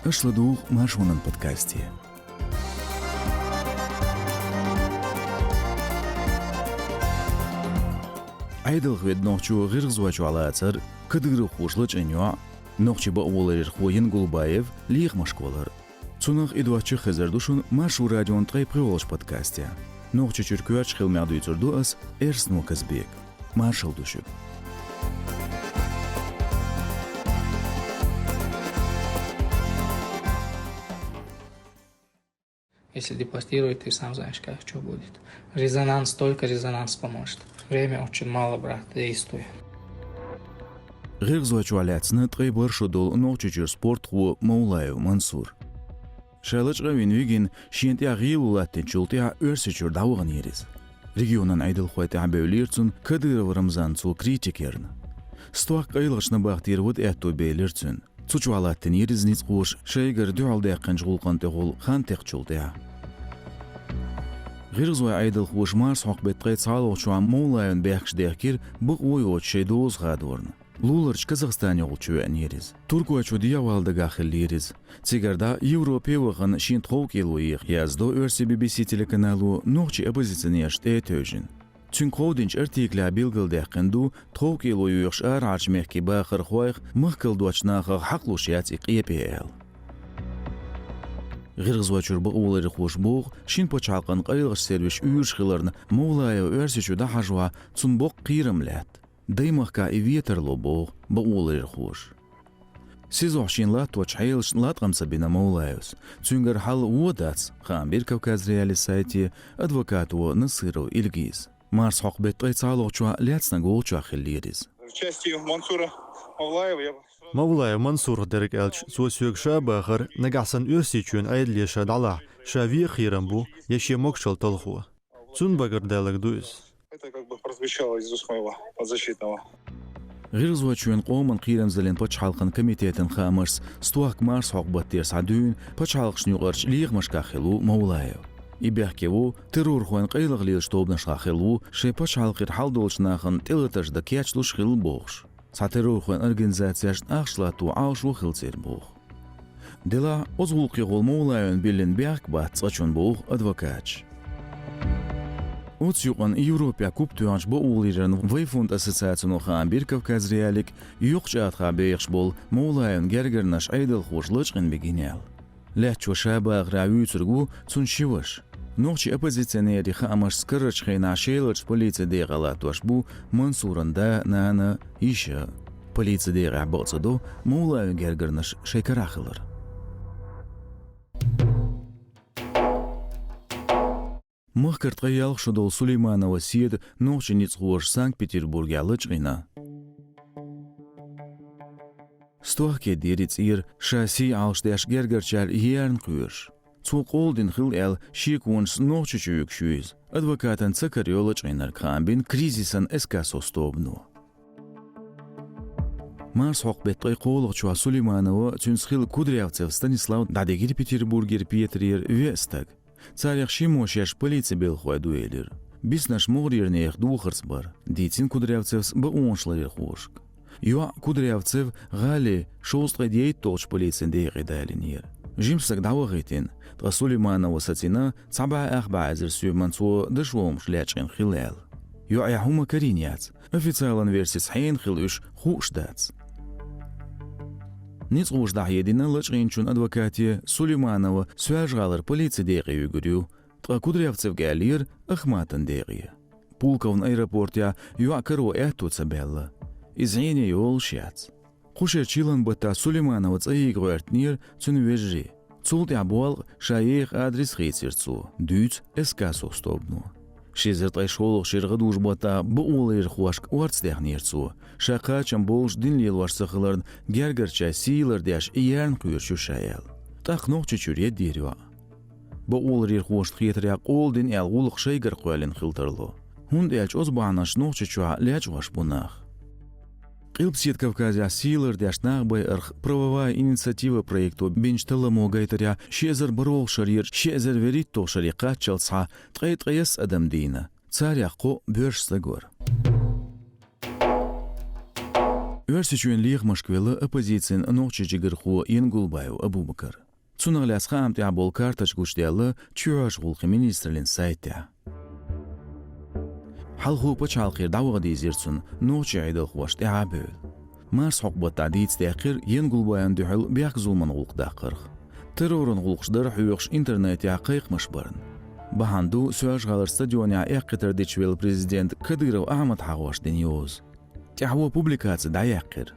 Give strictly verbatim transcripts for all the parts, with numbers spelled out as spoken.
Аша ладугӀу Маршонан подкасте. Ӏедалх ведда нохчо ГӀиргӀазойчохь лацар, кадыровхоша лачкъийна йоӀ, нохчийн бакъоларъярхо Янгулбаев лехамашка валар. Цунах а, доцчух а хезар ду шуна Маршо радион ткъе пхоьалгӀачу подкасте. Нохчийчуьра коьртачу хиламех дуьйцур ду ас, Эрсно Казбек. Маршалла ду шуьга. Если депортируют, ты сам знаешь, как что будет. Резонанс, только резонанс поможет. Время очень мало, брат, действуй. ГӀиргӀазойчохь лаьцна ткъе бархӀ шо долу Нохчийчуьра спортхо Мовлаев Мансур. Ша лачкъа а вина вигина, шена тӀехь гӀело латтийначул тӀаьхьа Оьрсийчуьра дӀаваханера иза. Регионан Ӏедалхой тӀаьхьабевллера цунна Кадыров Рамзан, цо критика ярна. Стохка къайлахчу набахтера вада аьтто белира цуьнан. Цу чохь латтийнера иза ницкъаша шайгара дуьхьал даьккхинчу гӀуллакхна тӀехула хан текхначул тӀаьхьа. ГӀиргӀазойн Ӏедалхоша марсхьокху беттан ткъе цхьалгӀачохь Мовлаевна бехкаш дехкира бакъо йоцуш шайн доза хадорна. Луларчу Казахстане йолчу веанера иза. Туркойчу дехьавала дагахь хиллера иза. Цигара дӀа Европе а вахана шен тховкӀело еха, яздо Оьрсийн Би-Би-Си телеканало нохчийн оппозиционерашна тӀе а тевжина. Цуьнга кховдийначу артиклехь билгалдаьккхина ду, тховкӀело йоьхуш арахьарчу мехкийн бахархойх, махкал доцчу нахах хьакхалуш яц и къепе аьлла. ГӀиргӀазойчуьра бакъоларъярхоша боху, шина пачхьалкхан къайлахчу сервисаш уьйраш хиларна, Мовлаев Оьрсийчу дӀахьажахь, цунна боккха кхерам лаьтта. Даймахкахь и вен тарло боху бакъоларъярхоша. СИЗО-хь шена латточу хьелашна латкъам ца бина Мовлаевс. Цуьнгара хьал вон дац, хаам бира Кавказ.Реалии сайте адвокато Насыров Илгиза. Марсхьокху беттан ткъе цхьалгӀачохь лаьцна гӀуллакх чохь хиллера иза. В части Мансура Мавлаева я бы сразу... Мавлаев Мансурах дерг аьлча, цо соьга ша бахара, нагахь санна Оьрсийчоьнан Ӏедале ша дӀалахь, ша вен кхерам бу, я шен могушалла талхо. Цунна багардаьлларг ду иза. Это как бы прозвучало из уст моего подзащитного. ГӀиргӀазойчоьнан къоман кхерамзаллин пачхьалкхан комитетан хаамашца, стохка марсхьокху баттера схьа дуьйна пачхьалкхашна юкъарчу лехамашкахь хилла ву Мовлаев. И бехке ву террорхойн къайлаха лелачу тобанашкахь хилла ву, шайн пачхьалкхера хьал долчу нахана тӀелатарш дан кечлуш хилла бохуш. Цхьа террорхойн организацешна ахча латто Ӏалашо хилла церан боху. Делахь, оцу гӀуллакхехула Мовлаевна биллина бехк бац цкъачунна боху адвокаташа. Оцу юкъанна Европехь куп тоьхначу бакъоларъяран вайн фонд ассоциацино хаам бира Кавказ.Реалиига, йоккхачу АтагӀахь бехаш болу Мовлаевн гергарнаш Ӏедалхоша лачкъийна бигина аьлла. Лаьттачо ша бахарехь вуьйцург ву цуьнан ши ваша. Нохчийн оппозиционерийн хаамашца карарчу хенахь Шеларчу полицин декъехь латтош бу Мансуран да, нана, йиша. Полицин декъехь бакъ ца до Мовлаевн гергарнаш шайн карахь хилар. Махкара ткъе ялх шо долу Сулейманова Седа нохчийн ницкъахоша Санкт-Петербургехь лачкъийна. Стохка кхедира и цӀера, ша сий Ӏалашдеш гергарчара ерна кхоьруш. Цо къола дина хилла аьлла, шеконашца Нохчийчу юьгуш ю иза. Адвокатана ца карайо лачкъийнарг, хаам бина кризисан эскасос тобано. Марсхьокху беттан ткъе кхоалгӀачохь Сулейманова, цуьнца хилла Кудрявцев Станислав дӀадигира Петербургера Петарера веа стаг. Царех шиммо шаьш полицин белхахой ду элира. Биснарш могӀарера нехан духарца бара, дийцина Кудрявцевс бакъонаш ларъярхошка. ЙоӀ Кудрявцев гӀали шовзткъе дейтталгӀачу полицин декъе далийнера. Жима стаг дӀавахийтина, ткъа Сулейманова сацийна, цхьа бӀе ах бӀе эзар соьман цо дашо хӀумаш лечкъийна хилла аьлла. ЙоӀехь хӀума карийна яц, официалан версица хьенан хилла уьш хууш дац. Ницкъахоша дӀахьедина лачкъийначун адвокате, Сулейманова Соьлжа-ГӀалара полицин декъе вуьгур ю, ткъа Кудрявцевга аьллера Ахматан декъе. Пулкован аэропортехь йоӀ каро аьтто ца баьлла. Иза хьене йолуш яц. Кху шеран чиллан баттахь Сулейманова цӀа йийга гӀоьртинера цуьнан вежарий. Цул тӀаьхьа болх, ша еха адрес а хийцира цо, дуьйцу эскасос тобано. Ши эзар ткъе шолгӀачу шеран гӀадужу баттахь бакъоларъярхошка орца даьхнера цо, ша кхачам болуш дин лелош ца хиларна, гергарчаьрца сий лардеш и ерна кхоьруш ю ша аьлла. ТӀаккха Нохчийчуьра еддера йоӀ. Бакъоларъярхошна хетарехь, къола дина аьлла гӀуллакх шайгара кхоьллина хила тарло. ХӀунда аьлча оцу бахьанашца Нохчийчохь лечкъош бу нах. Къилбаседа Кавказехь сий лардеш нах байарх «Правовая инициатива» проекто бинчу талламо гайтарехь, ши эзар бархӀалгӀачу шарера ши эзар вуьрхӀитталгӀачу шаре кхаччалц схьа ткъе ткъайесна адам дийна, царех кхоъ боьрша стаг вара. Оьрсийчоьнан лехамашка велла оппозицин нохчийн жигархо Янгулбаев Абубакар. Цунах лаьцна хаам тӀехь болу карточка гучудаьлла чоьхьарчу гӀуллакхийн министраллин сайтехь. Хьалхо пачхьалкхера дӀаваха дийзира цунна, нохчийн Ӏедалхоша тӀаьхьа а бевлла. Марсхьокху баттахь дийца даьккхира Янгулбаевна дуьхьал бехк-зуламан гӀуллакх даккхарх. Терроран гӀуллакхаш дара хьоьхуш интернетехь кхайкхамаш барна. Бахьана ду Соьлжа-ГӀалара стадионехь эккхийтар дича велла президент Кадыров Ахьмада хьахош дина йоза. ТӀаьхьо публикаци дӀаяьккхира.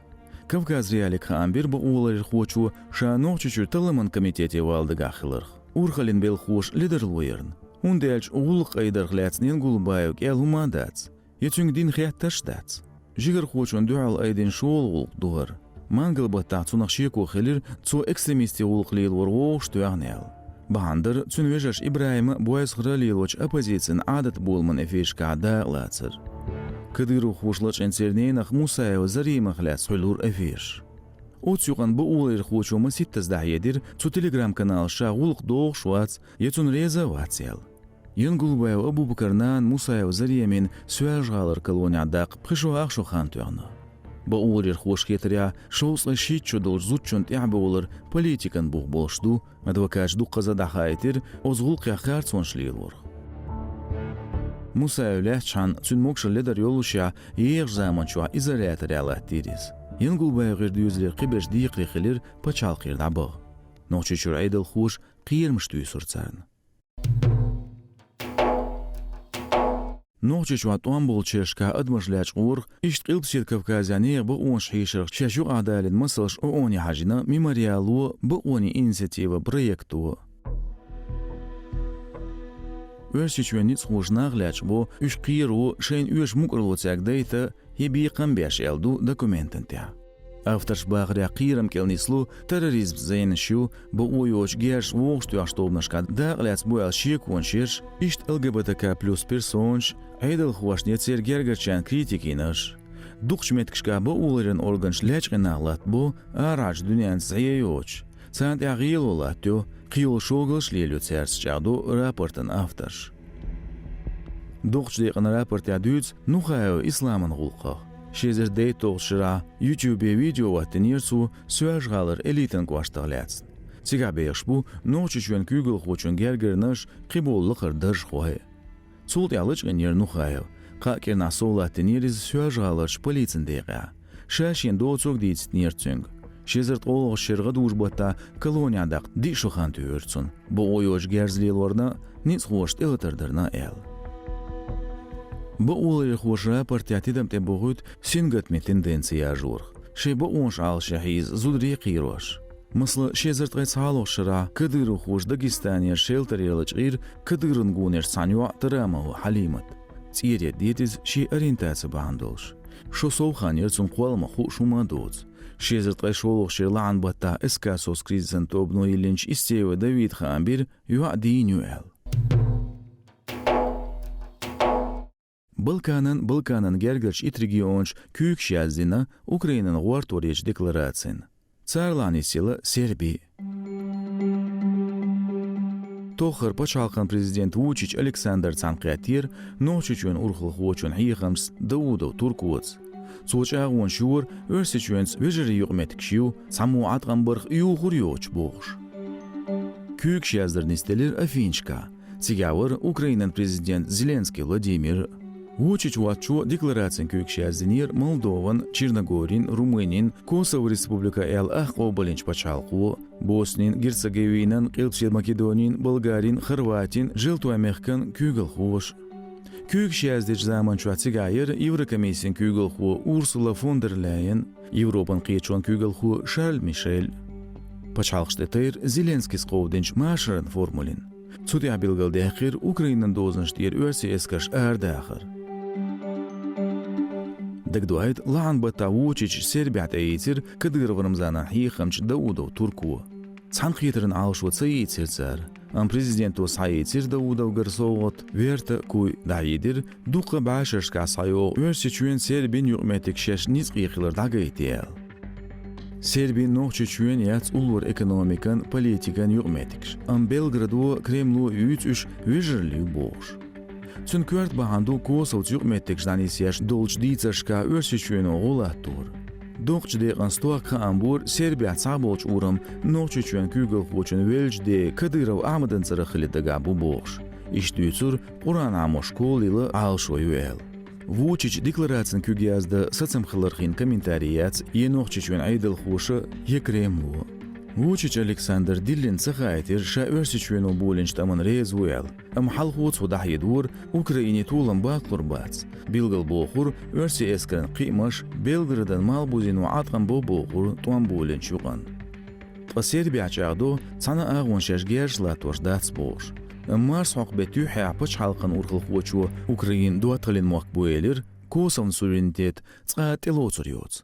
Кавказ.Реалиига хаам бира бакъоларъярхочо ша Нохчийчуьра талламан комитете вала дагахь хиларх. Урхаллин белхахоша ледарло ярна, хӀунда аьлча гӀуллакх къайдарх лаьцна Янгулбаевга аьлла хӀума а дац, я цуьнга дина хеттарш а дац. Жигархочунна дуьхьал айдина шолгӀа гӀуллакх ду хӀара. Мангал-баттахь цунах шеко хилира, цо экстремистийн гӀуллакх лелор вовшахтоьхна аьлла. Бахьана дара цуьнан вежарша ИбрахӀима а, Бойсхара а лелочу оппозицин Ӏадат боламан эфирашкахь дакъалацар. Кадыровхоша лачкъийна церан ненах Мусаева Заремах лаьцна хуьлура эфираш. Оцу юкъанна бакъоларъярхочо масийттаза дӀахьедира, цу телеграм-каналаша гӀуллакх дохуш а вац, я цунна реза а вац аьлла. Янгулбаев Абубакаран нана Мусаева Заремина Соьлжа-ГӀалара колонехь даккха пхи шо ах шо хан тоьхна. Бакъоларъярхоша хетарехь, шовзткъе шийтта шо долчу зудчунна тӀаьхьабовлар политикан бух болуш ду, адвокаташа дуккхаза а дӀахаийтира оцу гӀуллакхех харцонаш лелорх. Мусаев лаьттачхьана, цуьнан могушалла ледар йоллушехь, ехачу заманчохь изоляторехь латтийра иза. Янгулбаевгара доьзалера кхиберш декхаре хилира пачхьалкхера дӀабаха. Нохчийчуьра Ӏедалхоша кхерамаш туьйсура царна. Нохчийчохь тӀом болчу шерашкахь адамаш лечкъорах, иштта Къилбаседа Кавказехь нехан бакъонаш хьийшарх шаьш юкъахь далийна масалш ООНе хьажийна «Мемориало» бакъонийн инициативан проекто. Оьрсийчоьнан ницкъахоша нах лечкъабо, уьш кхеро, шайна оьшу мукӀарло цаьрга дайта, я бекхам беш аьлла ду документан тӀехь. Авторш бахарехь, кхерам кӀел нисло терроризмца зенаш ю, бакъо йоцуш герзаш вовшахтоьхначу тобанашкахь дакъалаьцна бу аьлла шеконаш ерш, иштта ЛГБТК плюс персонаш, Ӏедалхошна я церан гергарчарна критика йинарш. Дукхачу меттигашкахь бакъоларъяран органаша лечкъина нах латтабо, арахьарчу дуьненца зӀе йоцуш. Царна тӀехь гӀело латтайо, кхийолу шогаллаш лелайо цаьрца, чӀагӀдо рапортан авторш. Доккхачу декъана рапортехь дуьйцу Нухаев Исламан гӀуллакхах. Ши эзар дейтталгӀачу шарахь YouTube-е видео хӀоттийнера цо Соьлжа-ГӀалара элитан кӀоштах лаьцна. Цигахь бехаш бу Нохчийчоьнан куьйгалхочун гергарнаш, кхиболу лакхара даржхой. Цул тӀаьхьа лачкъийнера Нухаев. Кхаа кӀирнахь сов латтийнера иза Соьлжа-ГӀаларчу полицин декъехь. Ша шена доцург дийцийтинера цуьнга. Ши эзар ткъолгӀачу шеран гӀадужу-баттахь колонехь даккха диъ шо хан туьйхира цунна, бакъо йоцуш герз лелорна а, ницкъахоша тӀелатар дарна а аьлла. Бакъоларъярхоша рапортехь тидам тӀе бохуьйту сингаттаме тенденци яржорах, шайн бакъонаш Ӏалашъян хьийза зударий а кхерош. Масала, ши эзар ткъе цхьалгӀачу шарахь кадыровхоша Дагестанера шелтере лачкъийра Кадыровн гонерчу цхьана йоӀ Тарамова Хьалимат. ЦӀера едда деза иза шен ориентаци бахьана долуш. Шо сов хан яра цунна кхолламах хууш хӀума а доцу. Ши эзар ткъе шолгӀачу шеран лахьан-баттахь СК «СОС» кризисан тобано йиллинчу Исеев Давида хаам бира, йоӀ дийна ю аьлла. Балканан, Балканан гергарчу итт регионаша куьйгаш яздина Украинан гӀортор ечу декларацина. Царалахь нисъелла Серби. Тоххара пачхьалкхан президент Вучич Александр цхьаьнакхеттера Нохчийчоьнан урхалхочун хьехамца Даудов Туркоца. Цо чӀагӀонаш йора, Оьрсийчоьнца вежарий юкъаметтигаш ю, цхьаммо Ӏаткъам барх юхур йоцуш бохуш. Куьйгаш яздар нисделира Афинашкахь. Цигахь вара Украинан президент Зеленский Владимир. Вучич воцчо декларацин куьйгаш яздинера Молдован, Черногорин, Румынин, Косово Республика аьлла ах къобалйинчу пачхьалкхо, Боснин, Герцеговинан, Къилбаседа Македонин, Болгарин, Хорватин, Желтойн мехкан куьйгалхоша. Куьйгаш яздечу заманчохь цигахь яра Еврокомиссин куьйгалхо Урсула фон дер Ляйен, Европан кхеташонан куьйгалхо Шарль Мишель. Пачхьалкхаш тӀе тайра Зеленскийс кховдинчу машаран формулина. Цу тӀехь билгалдаьккхира Украинан дозанаш тӀера оьрсийн эскарш арадахар. Дагадоуьйту, лахьан-баттахь Вучич Сербехь тӀеийцира Кадыров Рамзанан хьехамча Даудов Турко. Цхьаьнакхетаран Ӏалашо ца йийцира цара, амма президенто схьаийцира Даудовгара совгӀат, верта а, куй а дӀахьийдира, дуккха а бӀешерашкахь схьайогӀу Оьрсийчоьнан, Сербин юкъаметтигаш шаьш ницкъе хилар дӀагайта аьлла. Сербин Нохчийчоьнан яц уллора экономикан, политикан юкъаметтигаш, амма Белградо а, Кремло а юьйцу уьш вежаралла ю бохуш. Цуьнан коьрта бахьана ду Косовца юкъаметтигаш дӀанисъеш долчу дийцаршкахь Оьрсийчоьно гӀо латтор. Доккхачу декъан стохка хаам бора Сербехь цхьаболчу ураман Нохчийчоьнан куьйгалхочун веллачу ден Кадыров Ахьмадан цӀарах хилла дагахь бу бохуш. Иштта дуьйцура Къуръан Ӏамо школа йилла Ӏалашо ю аьлла. Вучич декларацин куьг яздан сацам хиларх йина комментарий яц я Нохчийчоьнан Ӏедалхоша, я Кремло. Вучич Александр диллина ца хаийтира, ша Оьрсийчоьно болийначу тӀамна реза ву аьлла. Амма хьалхо цо дӀахьедора, Украине толам баккхалур бац. Билгалбохура, оьрсийн эскаран кхиамаш Белгородан малхбузено Ӏаткъам бо бохура тӀом болийначу юкъанна. Ткъа Сербехь чӀагӀдо, цхьана а агӀонна шаьш герзаш латтош дац бохуш. Амма марсхьокху беттан юьххьехь пачхьалкхан урхалхочо Украина доттагӀаллин мохк бу элира, косвенный суверенитет цкъа а тӀелоцур йоцу.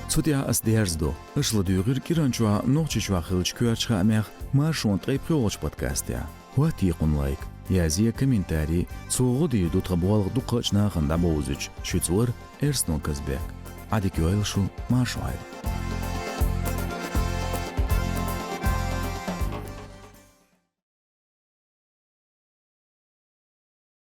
Цу тӀехь ас дерзадо. Аша ладуьйгӀира кӀиранчохь Нохчийчохь хиллачу коьртачу хаамех маршонан ткъе пхоьалгӀачу подкастехь. ХӀоттае кхунна лайк, язъе комментарий, цо гӀо дийр ду тхан болх дукхачу нахана дӀабовзуьйтуш. Шуьца вара Эрсанов Казбек. Ӏадика йойла шу, марша Ӏойла.